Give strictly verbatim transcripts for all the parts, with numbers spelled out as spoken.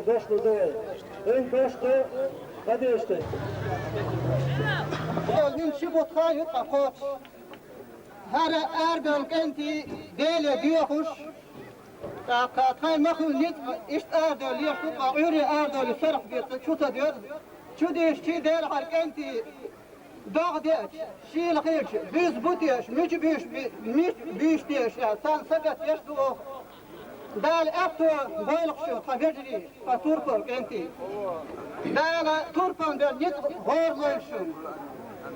Дош ду дуй. Эн дош ду, хадеште. Ин ши бутха ю тӀакхоч. ХӀара арадолу кӀентий Деле доьхуш, тӀаккха тхайн махула ницкъ иштта арадолу еш ду, ткъа Ӏуьйре арадолу сарах беца чу ца доьду. Чу дийшчий Дела хӀара кӀентий догӀа деача, шийла хилча, буьзза бу теша, мича буьйш би-, мича буьйш теша, царна сагатдеш ду оха. Дала аьтто бойла шуна, тхан вежарий, тхан турпал кӀентий. Дала турпална бен ницкъ гӀорлойла шуна.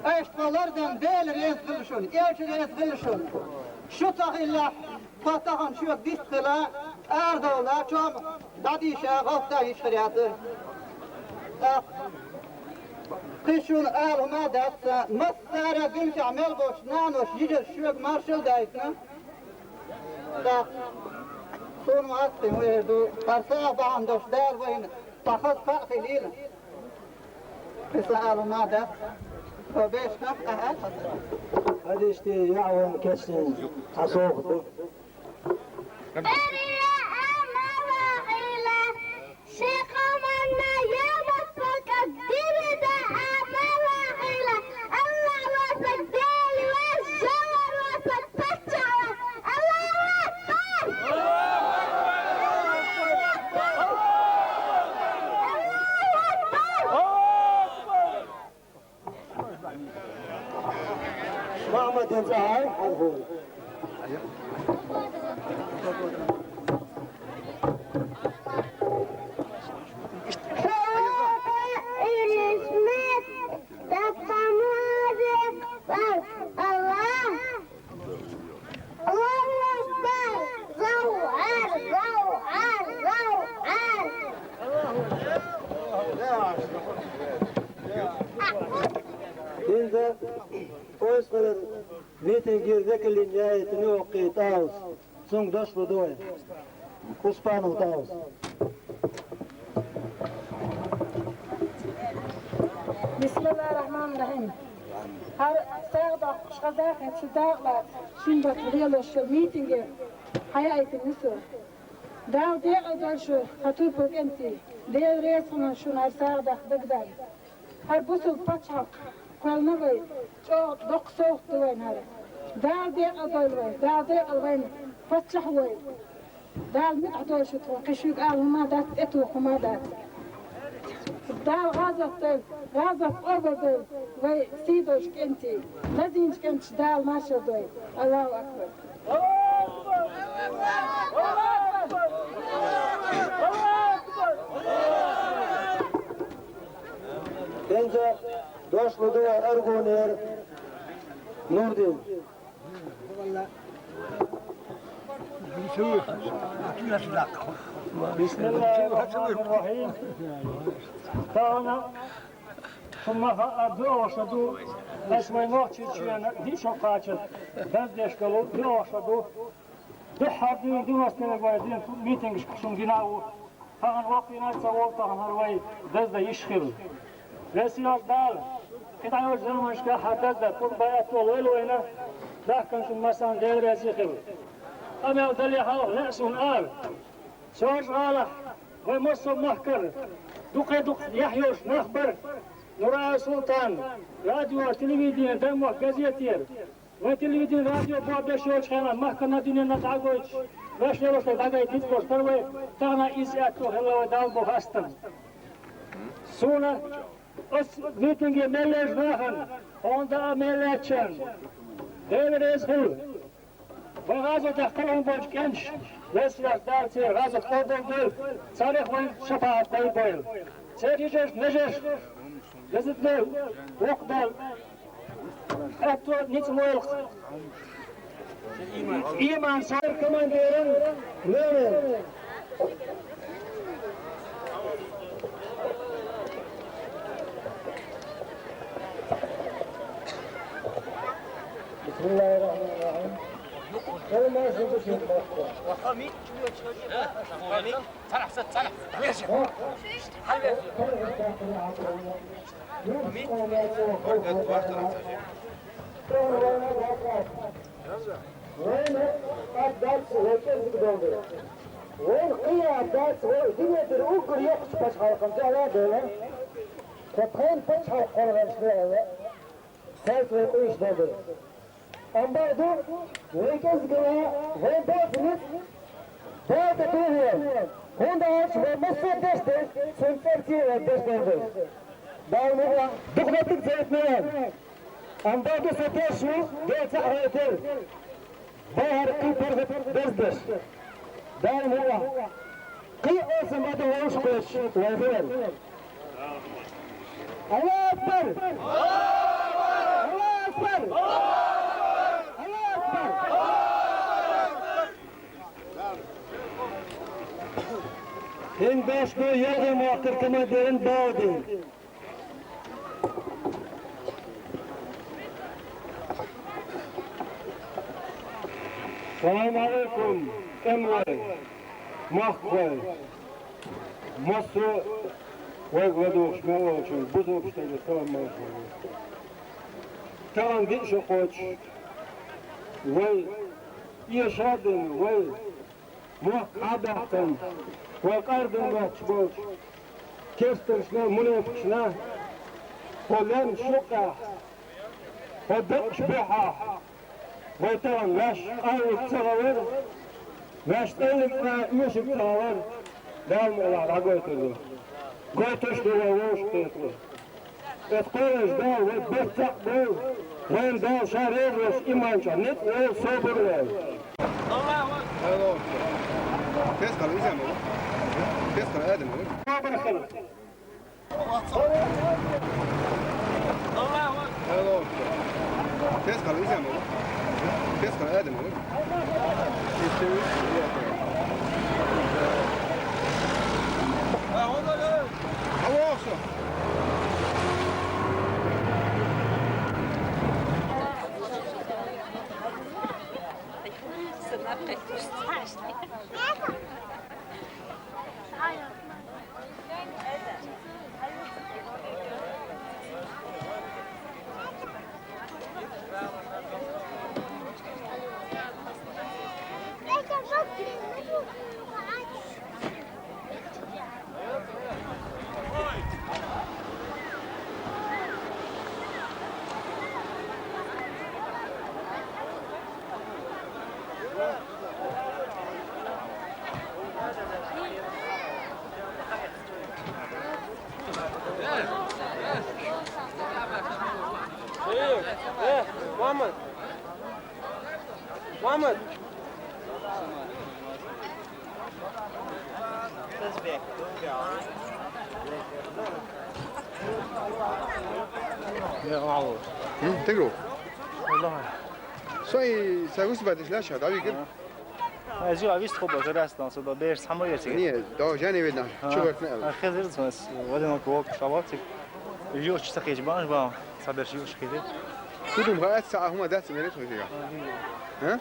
Аша тхан лардан Дела реза хила шуна, элча реза хила шуна. Шу ца хиллехь, тхо тахана шуьга дист хила, арадовла, чом дӀадийша, гӀовтта йиш хир яц. ТӀаккха кхин шуна ала хӀума дац, массара а дуьненчохь мел болчу нанош, йижарш шуьга маршалла даийтина. ТӀаккха суна ма-, ацкхи ма эр ду, хӀара сагӀа бахьана долуш Дала вайна цхьа хаза кхаъ хилийла. Кхин сан ала хӀума дац, тхо бешахь а, ахьа а. Хадиште яӀ ван кечдина цхьа совгӀат ду. Эрия амала хила, ши къоманна яматлакъа дивида амала хила, Аллаху акбар, Дела веза, жовхӀар веза, паччахь веза, Аллаху акбар! Аллаху акбар! Махьмадин цӀа хьан хьан хӀума? Аллаху акбар! Зовхьар, зовхьар, зовхьар! ХӀинца ойскъаран митингера векаллин яйта неӀоккхий ТӀаус. Цунга дош лу дуй. Успанов ТӀаус. Бисмиллахир-рахманир-рахим. ХӀара сагӀа доккхуш хазахетта шу дакъалаца шин бакъ лелош йолу митинге хьаяийтина ю со. Дала декъал дойла шу, хӀан турпал кӀентий. Дела реза хуьлда шуна хӀара сагӀа даха дагадар. ХӀара бусулба пачхьалкх кхоьллина вай, чӀогӀа доккха совгӀат ду вайна хӀара. Дала декъал дойла вай, Дала декъал вайна паччахь войла. Дала муьтӀахь дойла шу тхуна, кхин шуьга ала хӀума дац, тӀетуху хӀума дац. Дала гӀазот дойла, гӀазот къобал дойла, вай сий долчу кӀентий, лазийначу кӀенташа Дала маршалла дойла. Аллаху акбар! ХӀинца дош лу дуй Аргунера Нурдин. Бисмиллахир-рахманир-рахим. Тахана шуна ма-, а, дуьхьал ша ду, аса вайн Нохчийчоьнан диъ шо кхачар даздеш долу дуьхьал ша ду. Дуьххьара дуьйна девяносто первый годехь митингашка шуна гина а ву. Тахана воккхийна а ца волу, тахана хӀара вай даздан йиш хилла. Везачу Дала, кхидӀа йолчу заманашкахь хӀара даздан пурба а, аьтто лойла вайна, дахкана шуна массарна Дела реза хила. Къамел дале хьалха лаьа суна ала. Соьлжа-ГӀалахь вайн массо а махкара дукха-дукха яхь йолуш нах бара. Нура Султан, радиора, телевиденера, Даймохк газетера. Вайн телевидени, радио бохург беш йолчу хенахь махкана, дуьненна дӀа а гойтуш, ваьш лелош дӀагайта ницкъ болуш тара вай, тахана иза аьтто хилла вай Далла боху хастам. Суна оцу митинге мел лежачу нахана, хьуна даа мел лаьттачарна, Дела реза хуьлда. Вайн гӀазотехь кхоьллина болчу кӀенташа, Везачу Дала церан гӀазот къобал дойла, царах вайн шапаӀат къобал дойла. Церан йижаршна, вежаршна, везачу Дала, воккха Дала аьтто, ницкъ лойла. Иман сар командиран номер. Бисмиллахир-рахманир-рахим. Шел маршал души. Вайна кхин а дац вай дуьне тӀера уггар Пачхьалкхана тӀехьа а дола, тха тхайна пачхьалкх кхоалгӀанаш леладе, цаьрца вай къуьйсуш долу дела. Амма бакъду, вай кӀезгала, вайн боцу ницкъ Дала тӀе тухийла, хӀунда аьлча вай массо а деш дерг, цуьнан цӀарца вай деш дерг ду. Дала мукъ лахь, дукха меттиг ца йитина вайна. Амма бакъду, со теш ву, Дела цхьаъ гӀойтира. Бахьара кхин паргӀат дерзадеш. Дала мукъ лахь. Кхин а олсам бадан вовшах кхоьссуш вай хилар. Аллаху акбар! Аллаху акбар! Аллаху акбар! ХӀинца дош ду ЯлгӀа-Мохкара командиран Баудин. Салам алейкум, тӀемалой, махкахой! Массо а вайга ладугӀуш мел волчунна бусалба стеган салам-маршо. Тахана диъ шо кхочуш, вай эша а дина, вай мохк хьа а баьхкина, вай къардина моттуш болчу керстанашна а, мунепакъашна а, хӀокху лаьмнаш юккъехь, хӀокху даккъаш буьххьехь, вай тахана ваьш къайлаца ца гӀевара, ваьш цӀайлаца а, оьшург ца гӀевара, Дала мукъ лахь дӀагойтур ду. Гойтуш ду вай вовшахкхетар. Оцу кхоалгӀачу Дала вай барт цхьаъ бойла, вайна Дала Ша реза волуш иман чохь ницкъ лойла, собар лойла. Аллаху акбар! Тескала иза ма ву. Тескала адам ма ву. Собар хила. Аллаху акбар! Аллаху акбар! Тескала иза ма ву. Тескала адам ма ву. Аллаху акбар! Мухаммад! Мухаммад! М, тигру. Со и ца вуьсу бадиш лаьш, да, вигир? Ай, жига вист хӀуба, гӀирас дан, со берш хьама яциг. Не, да, жани ведь наш, чувак не. А хезер, смес, ваден ок вок, шаватик. Юш ца хеш бан, бан, ца берш юш хезер. Кудум хаат ца ахма дац мерет хозига. А?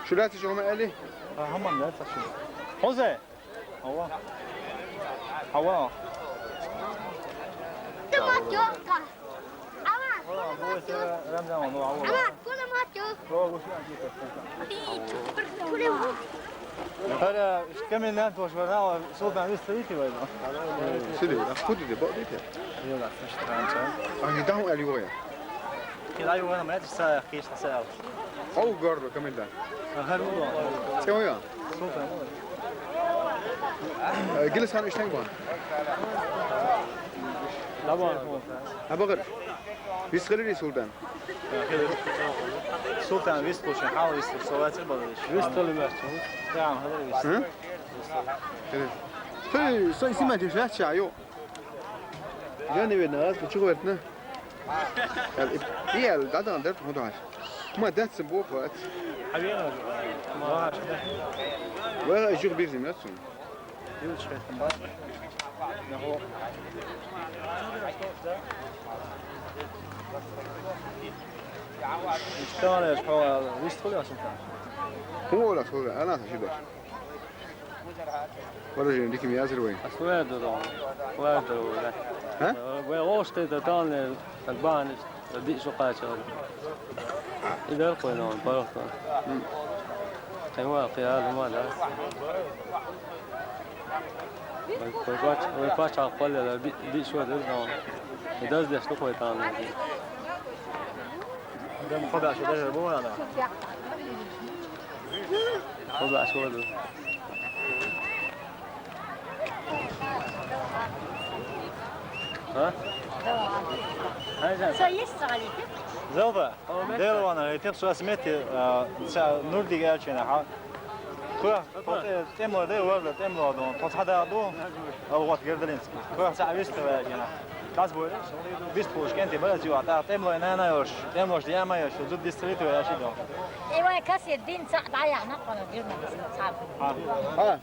Шу лаьцна шу хӀума аьлли? А, хӀумма лаьцна шу. Хьо зе? Хьо ван. Хьо ван. Рамзан ван, хьо ван. ХӀара, комендант ваш вара, султан вистхилийти вай? Сиди, а куди де, бо дите? Йо, да, саш транча. А не дам али вай. Килай вай, мет са, киш са. Хьо гор комендант. ХӀара ву. Цевя. Султан. Э, Гилсан иштен гон. Лабан. Абагар. Висхалили султан. Султан вистхуш, хьал вистхуш, со вацар балариш. Вистхали вац. Прям хазар вист. М? Хей, со сима деш вац ча, ё. Я не видно, аз чего верно? Я, да, да, да, да. Ма дац бо хват. Хавера. Ма. Ва жух бир зимнацун. Юлчхетин бар. Нахо. Иштанеш хьо вистхули асута? Хьула хьула, ана шидаш. Вара жин диким языр вай. Асула додо. Вара додо. Ха? Вай лоште да тане, так баниш. Ди шо кхача. Идар кхойна он, парохтон. М. Кхин ва кхиал ма да. Вай, вай пач-, вай паччахь кхоллала би-, биъ шо деза, но и даздеш ду кхой тана. Дам хада шо деза бу вала. Хада шо ду. А? Хай, жан. Со есть, Салик? Зелба. Делвана, этих су асмети, а, ца нур дига ачена, ха. Кура, тот, э, темло де, варда темло дон. Тот хада ду, а вот Герделинский. Кура, ца вист ва гена. Кас бу, вист пушкен ти бара зиу, а та темло на на ёш, темло жди ама ёш, зуб дистрит ва яши дон. Эва касе дин ца да я на кона дирна ца. А. А.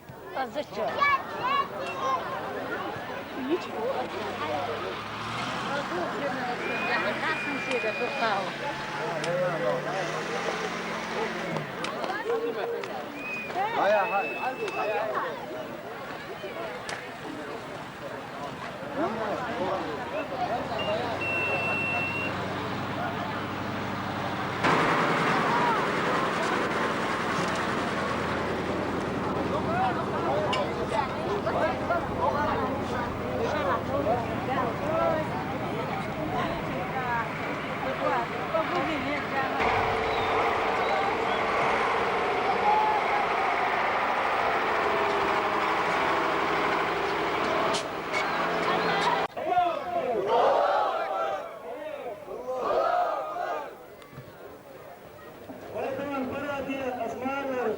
Ватан параде асманар,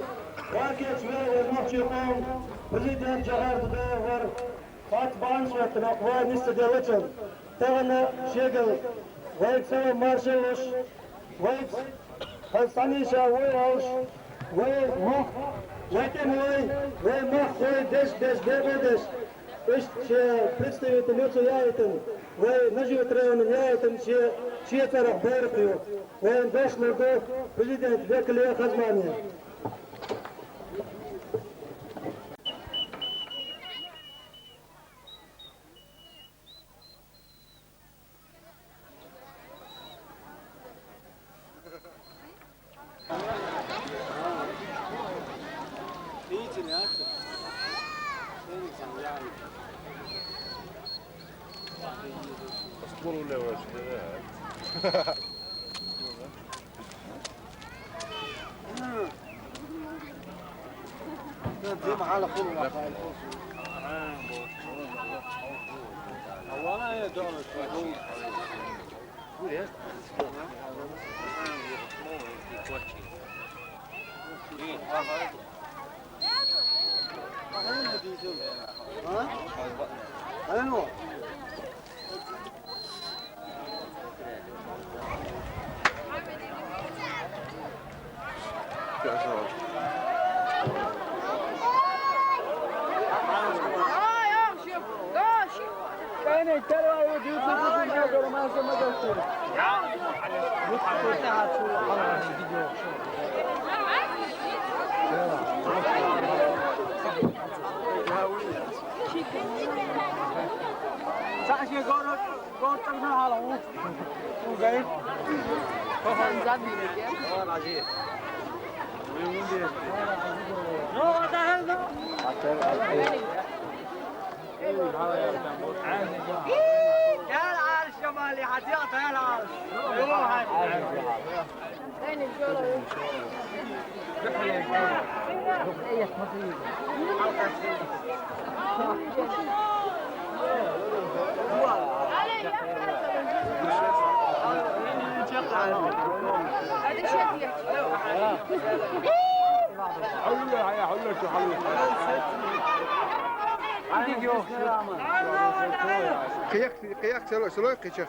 вакеч ве нохчи ком, президент Жагар Дудаевар, фат бан шватнак ва нисса делачал, тагана шегал, вайк сава маршалуш, вайк хасани ша вой ауш, вай мах, вай темой, вай мах, вай деш, деш, дебе деш. Иштта шен представитель ю ца яйтина, вай нажи травмин яйтина шен, шен царах байракх ю. Вайн дошлар ду президент векале Хазмане. يا العرش يا مالي، حديقة يا العرش. Къияк, къияк, села, села, къича.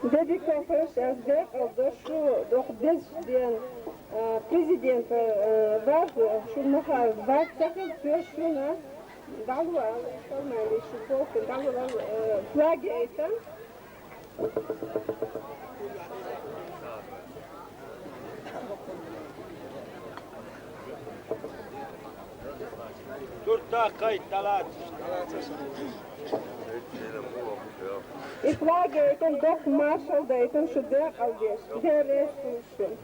Де дика хьоьш аз декъала дош шу доху дезачу ден, а, президента, а, варх, шуна маха варх ца хилла, тоьша шуна дӀалур, Салмане, шу полкан дӀалур, а, флаг яйтан. Туртта кхайт, талат. Ислагейтан, доккха маршал дейтан, шу декъал деш, Дела реза хуьлда шуна.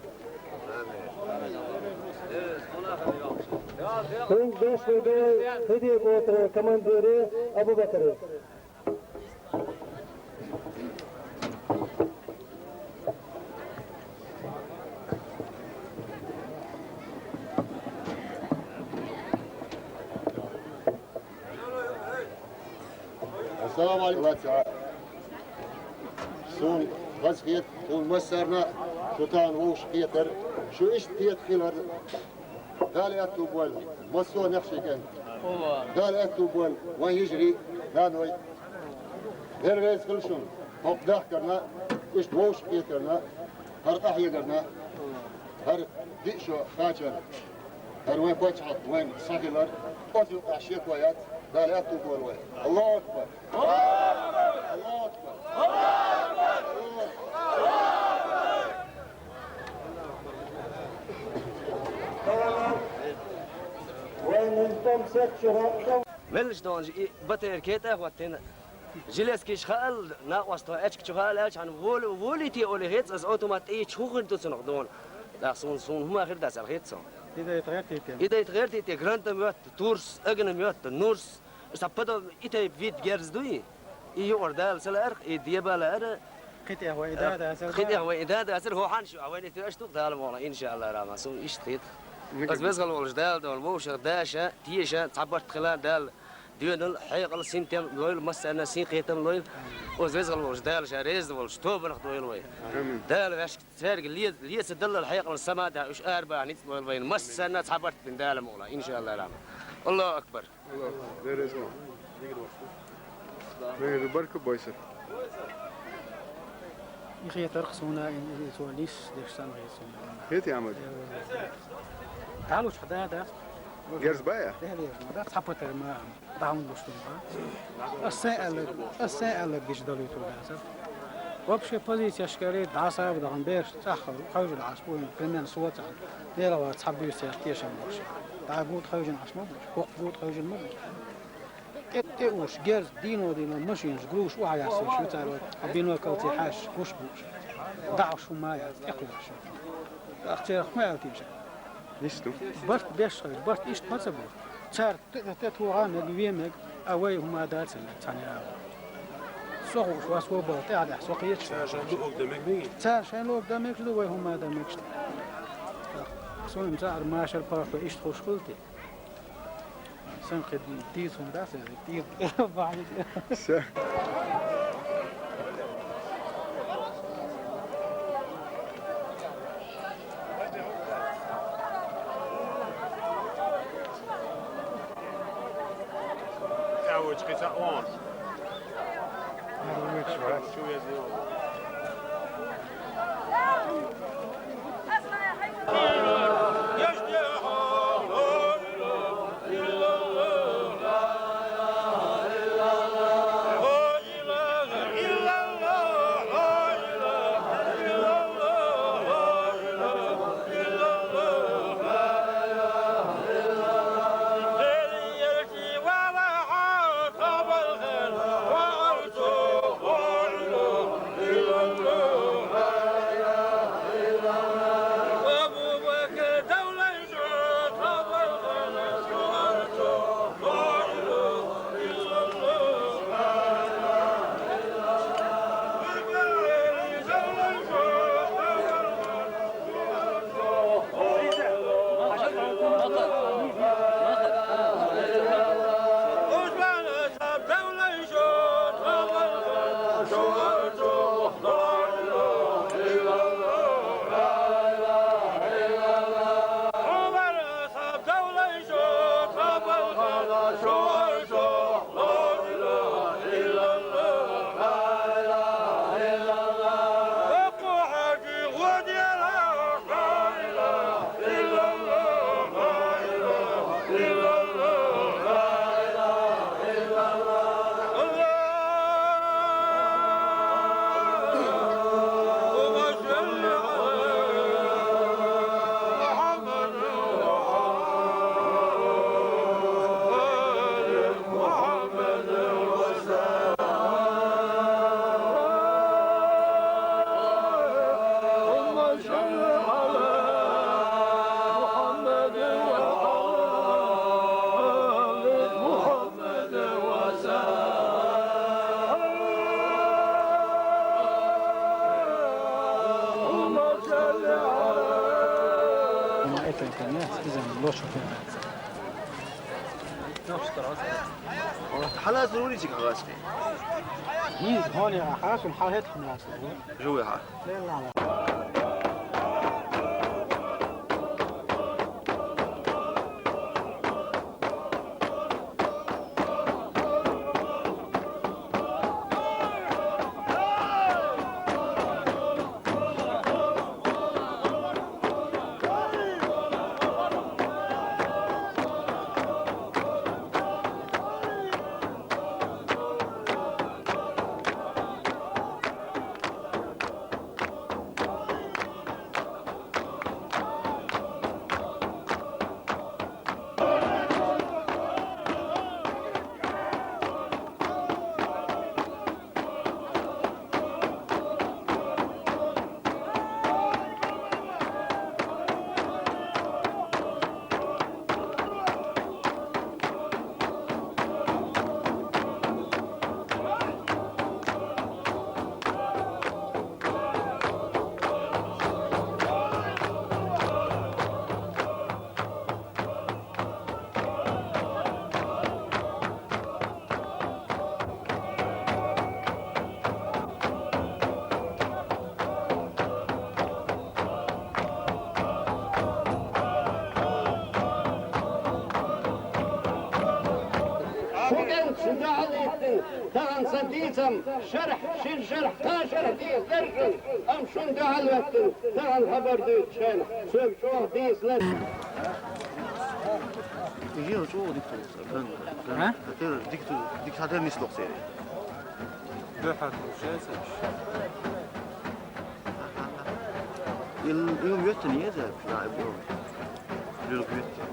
ХӀинца деш ву ду Хидиев отряда командире Абу-Бакаре. Ассаламу алейкум. Суна хазахета, тхуна массарна а шу тахана вовшахкхетар, шу иштта кхетар хилар. Дала аьттув бойла массо а нехчийн кӀентий. Дала аьттув бойла вайн йижарий, наной. Дела реза хуьлда шуна хӀокху дахкарна, иштта вовшахкхетарна, хӀара къахьегарна, хӀара диъ шо кхачарна, хӀара вайн паччахьалкх вайна схьахилар, оцу юкъахь шеко яц, Дала аьттув бойла вай. Аллаху акбар! Аллаху акбар! Вайн тӀом сецчура, тӀом. Веллачу догӀанчу и батарейн кхетӀа а хӀоттийна, жилеткаш хаалла, накъостан аьчка чу хаалла аьлча, хьан воли-, волий те олий хета, аса автомат тӀе йича хӀун хир ду цунах дона. ТӀаккха суна, суна хӀума хир дац аьлла хета цо. И дайта гӀертий те? И дайта гӀертий те, гранатомёт, турс, огнемёт, нурс, Сан подо и тайпа вид герз дуй? И юкъара Дала ца лаьара, и деба лаьара. Кхин тӀех вай и да дацара. Кхин тӀех вай и да дацара, хӀо хьан шу, а вайна и тоьаш ду-кх Дала мукъ лахь, иншаалла, рахьман, суна иштта хета. Аса веза хила волчу Дала дона, вовшах даша, теша, цхьа барт хила Дала, доьналла, хьекъал, синтем лойла, массарна синкхетам лойла. Аса веза хила волчу Дала ша реза волчу тобанах дойла вай. Амин. Дала ваьшка цаьрга ле-, леца даллал хьекъал, самадахь уьш арабаха ницкъ лойла вайна. Массарна цхьа барт бина Дала мукъ лахь, иншаалла, рахьман. Аллаху акбар! Аллах, дерриг а. Мегар барка бойса. И хетарх суна, и, и цо нис деш санна хета суна. Хета, Ахьмад? Э, дӀалучу хьан да дац? Герз бая? Дехьа везаш ма дац, цхьа патар ма, дӀа хӀунда луш ду ма. Ас сайн аьлларг, ас сайн аьлларг гича далуьйтур дацара. Вообще позицияшкара дӀа саба дахана бераш цӀахь хьовжина Ӏаш бу, примерно со цӀахь. Делахь вара цхьа буьйса яц тешам болуш. ДӀа гуд хьевжина Ӏаш ма бу, хӀокху гуд хьевжина ма бу. ТӀе, тӀе уш, герз, дийно-дийно машинаш, груш охьаяссийша ю цара, хьан биноклца хьаьжча, гуш бууш. ДӀа уш хӀума яц, тӀекхуьлуш ю. ТӀаккха церах хӀун аьлла теша? Нис ду. Барт беш хилча, барт иштта ма ца бу. Цара тӀе, тӀе, тӀе тоха мега, вен мега, а вай хӀума дацара цхьана яла. Со хууш, вас вон балла тӀаьхьа-тӀаьхьа со кхеташ. Цара шайн луг дан мегаш ду, вай хӀума дан мегаш ду. Суна цара машар-паргӀато иштта хуш хуьлу те? Сан кхин дийца хӀума дац, дийца бахьийта. Са. Хьала зурури чиг гьаласи. Гьиз гьони гьакун хьалхетхун ясу. Жуви гьа. Бу кӀел шуьга гӀалийтин, тагӀан са дийцам шархь, шин шархь, кхаа шархь дийцар шуна, ам шуна дуьхьал веттин, тагӀан хабар дуьйцу шайна, соьга чӀогӀа дийцина. Ижер чӀогӀа дика хӀума, ган, ган. А? ХӀатер дика ту, дика хӀатер нислух сери. Дуьхьал шайца. Ил, ил ветта не еза, я, ил. Ил ветта.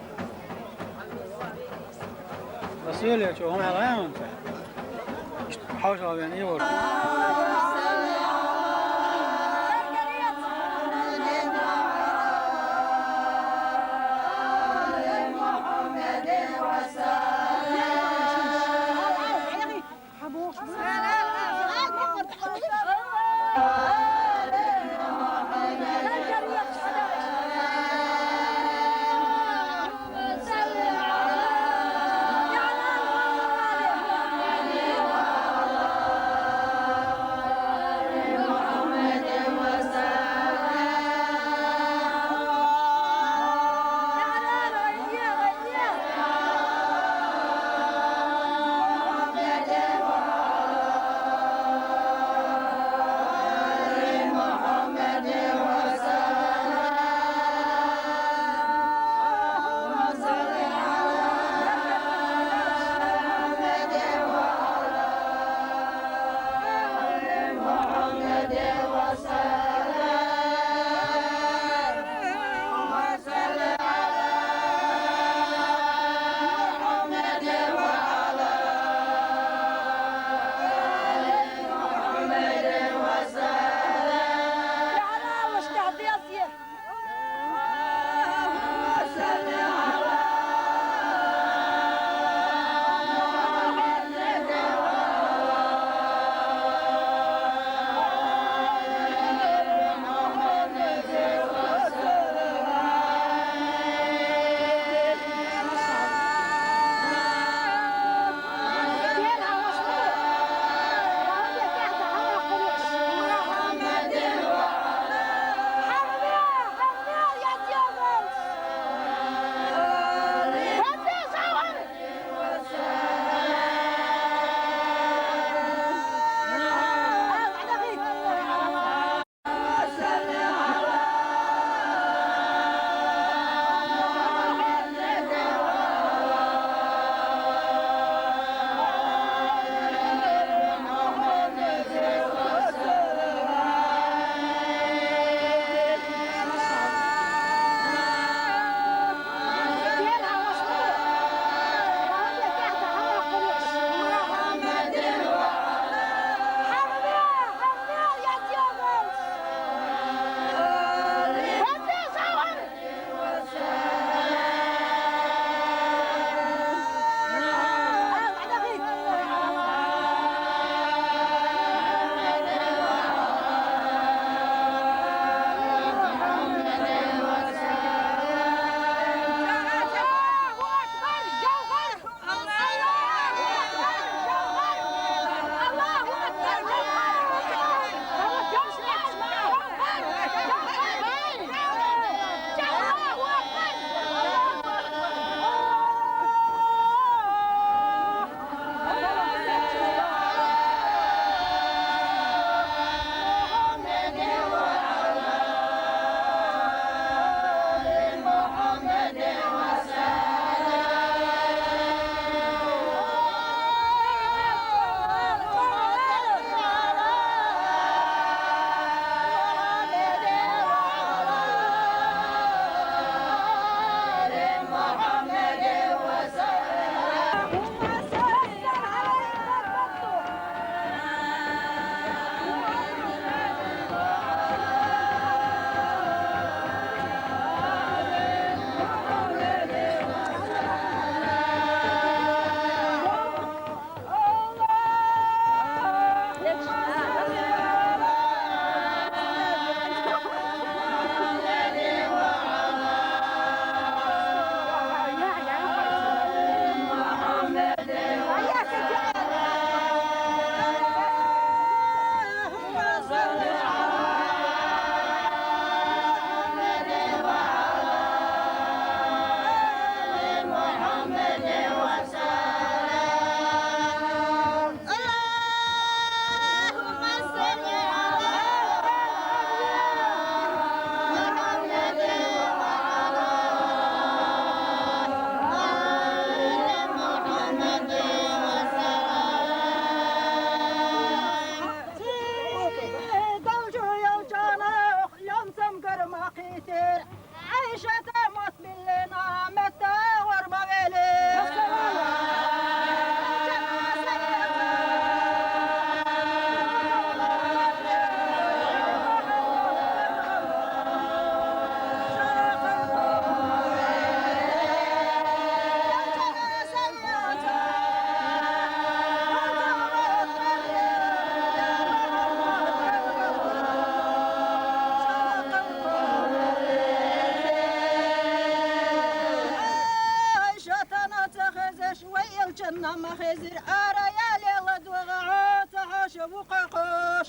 Василий, чё, он алаем? Хьаушалвен, Ивор. Хезир ара ялела дугӀа гӀо ца хьоша вукхахъуш.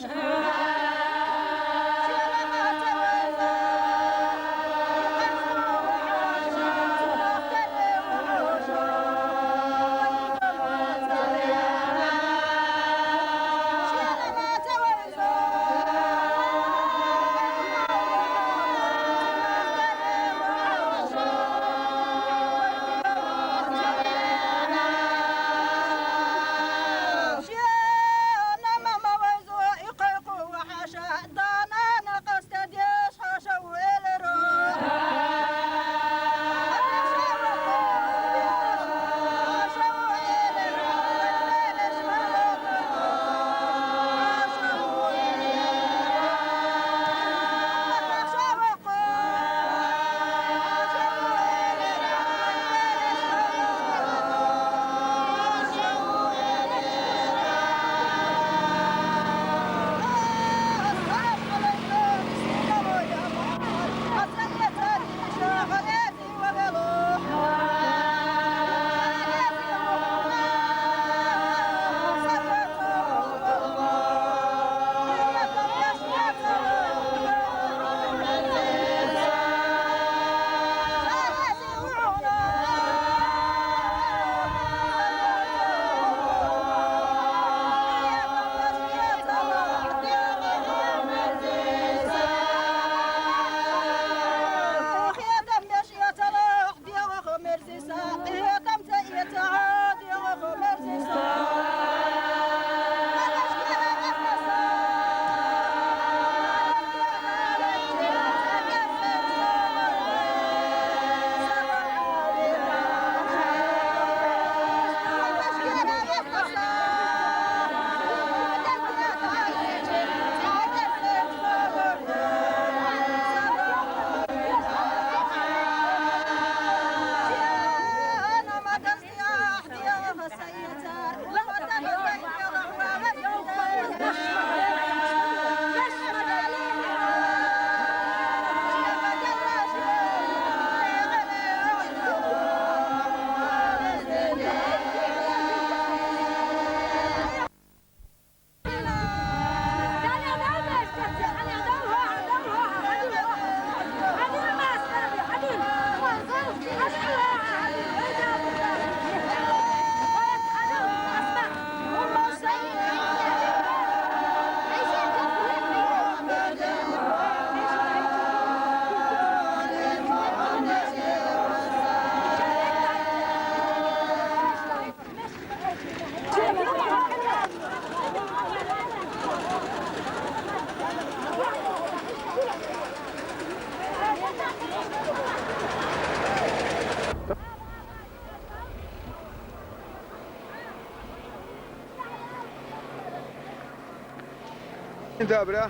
Сентября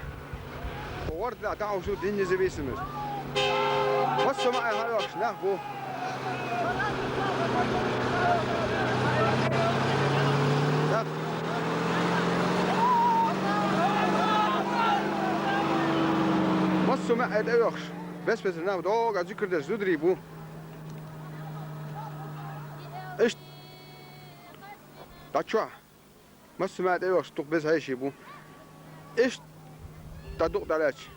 гӀорда дӀахьош ду День независимости. Массо а маӀа хьалош нах бу. Массо а маӀа тӀайоагӀаш, бес-бесара нах догӀа зикр деш зударий бу. Иштта дӀачохь. Массо а маӀа тӀайоагӀаш дукха беза хьеший бу. Иштта дукха дӀалаьцча,